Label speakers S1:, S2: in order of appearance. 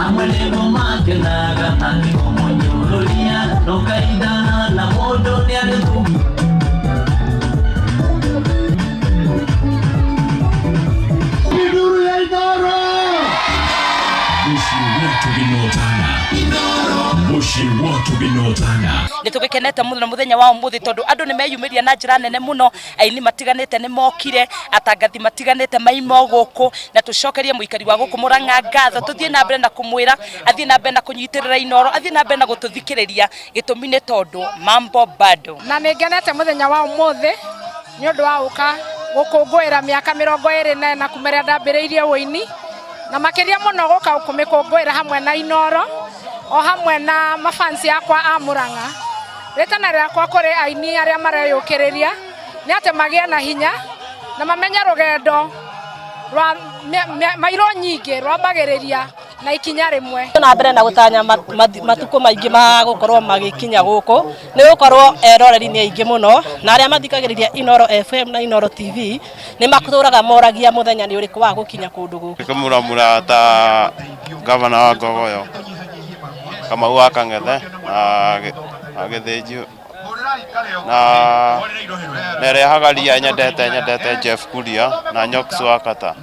S1: Amwe nĩmo makenaga angĩkũmũnyũrũria ndũkaindana na mũndũ nĩarĩ thumu.
S2: Nduru ya Inooro!
S3: Mũciĩ wa tũgĩnotana. Mũciĩ wa tũgĩnotana.
S4: Nä tå gä kenete må no må thenya wa å må thä tondå andå nä meyumä ria na njä ra nene må no, aini matiganä nä mokire, atangathi matiganä maima gå kå, na tå cokerie må ikari wa gå kå må rang'a ngatho, tå thiä na mbere na kå mwä ra athiä na mbere na kå nyitä rä ra Inooro, athiä na mbere na gå tå thikä rä ria, gä tå mi nä tondå mambo bado.
S5: Na nä ngenete må thenya wa å må thä nä å ndå wa gå ka gå kå ngå ä ra mä aka 24 kuma rä a ndambä rä irie wå ini, na makä ria må no gå ka kå mä kå ngå ä ra hamwe na Inooro o hamwe na mafansi yakwa a Murang'a. Rĩtana rĩakwa kũrĩ aini arĩa mareyũkĩrĩria nĩ atĩ magĩe na hinya na mamenye rũgendo rwa mairo nyingĩ rwambagĩrĩria na ikinya rĩmwe.
S6: Na mbere na gũtanya matukũ maingĩ ma gũkorwo magĩkinya gũkũ, nĩ gũkorwo eroreri nĩ aingĩ mũno, na arĩa mathikagĩrĩria Inooro FM na Inooro TV nĩ matũraga moragia mũthenya nĩ ũrĩkũ wa gũkinya kũndũ gũkũ.
S7: Kũmuramura ta gavana wa Ngogoyo Kamau wa Kang'ethe na Gĩthĩnji na nerehaga ria nyendete Jeff Kuria na Nyox wa Kata.